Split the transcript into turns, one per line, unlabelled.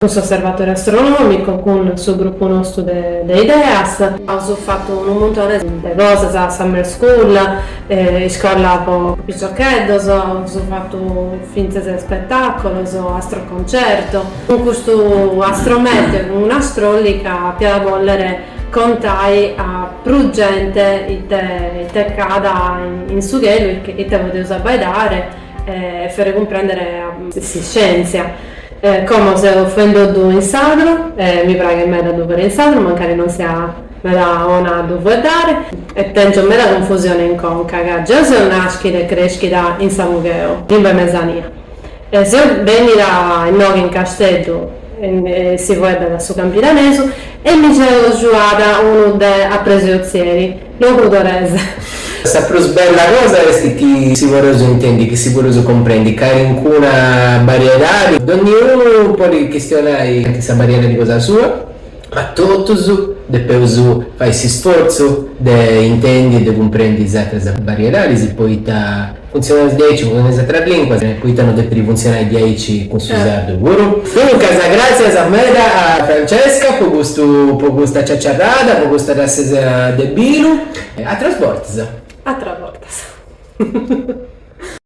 Cun s'Osservatòriu Astronòmicu, cun su grupu nostu de ideas. Aus fatu unu muntone de cosas, Summer School, iscola po piciocheddos, aus fatu fintzas ispetàculos, astroconcerto. Cun custu Astrometeo, cun Astrollica apo a bòlere contai a prus gente ite ite ch'at in su chelu, ite podeus abbaidare e fàere cumprèndere s'iscièntzia. Como seu faendoddu in sadru e mi praghet meda a ddu fàere in sadru mancari non sia meda 'ona a ddu fueddare e tèngio meda confusione in conca ca geo seo nàschida e crèschida in Samugheo, limba 'e mesania, e seo bènnida inoghe in Casteddu e si fueddat su campidanesu e mi seu giuada unu de a presu 'e Otzieri, Logudorese.
Sa prus bella cosa est chi si podeus intendi, chi si podeus cumprendi calincuna bariedadi, donniunu podit chistionai sa bariedadi cosa sua, ma totus depeus fai s'isfortzu de intendi e de cumprendi is ateras bariedadis, poita Funtzionat diaici cun is ateras lìnguas, poita no depit funtzionai diaici cun su sardu puru? Duncas, gràtzias meda a Francesca po custu po custa ciaciarrada, po custa dassesa de binu. Ateras bortas.
Ateras bortas.